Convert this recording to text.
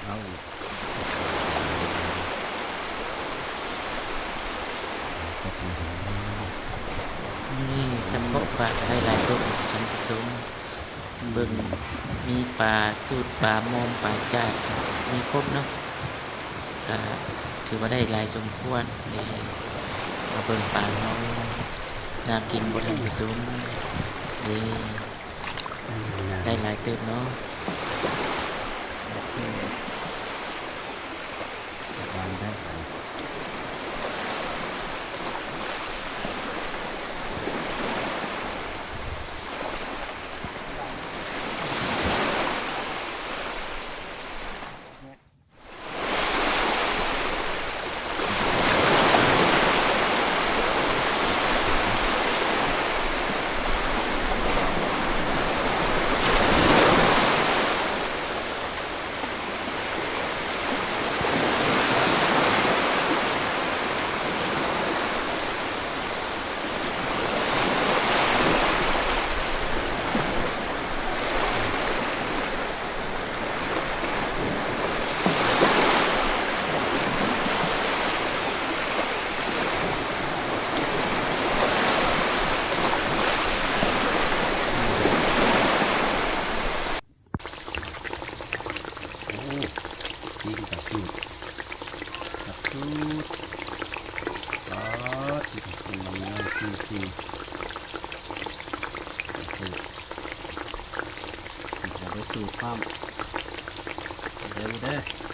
ເອົາ ນີ້ສະເພາະປາກະໄດ້ຫຼາຍຕົວ ທ່ານຜູ້ຊົມ. ເບິ່ງ ມີປາສູດ ປາມອມ ປາຈາດ ມີຄົບເນາະ ກະຖືວ່າໄດ້ຫຼາຍສົມຄວນເດ້. ມາເບິ່ງປາເຮົາ ໜ້າກິນບໍ່ ທ່ານຜູ້ຊົມເດ້. ອືມ ໄດ້ຫຼາຍເຕີບເນາະ. ໂອເຄ ວາງໄດ້ບາດນີ້. ໂອ້ ປີ້ງກະສູດ ກະສູດ ປາດ ມັນງ່າຍຈິງໆ. ໂອ້ໂຫ ກິນກະໄດ້ສູດພ້ອມ ມາເດີ ມາເດີ.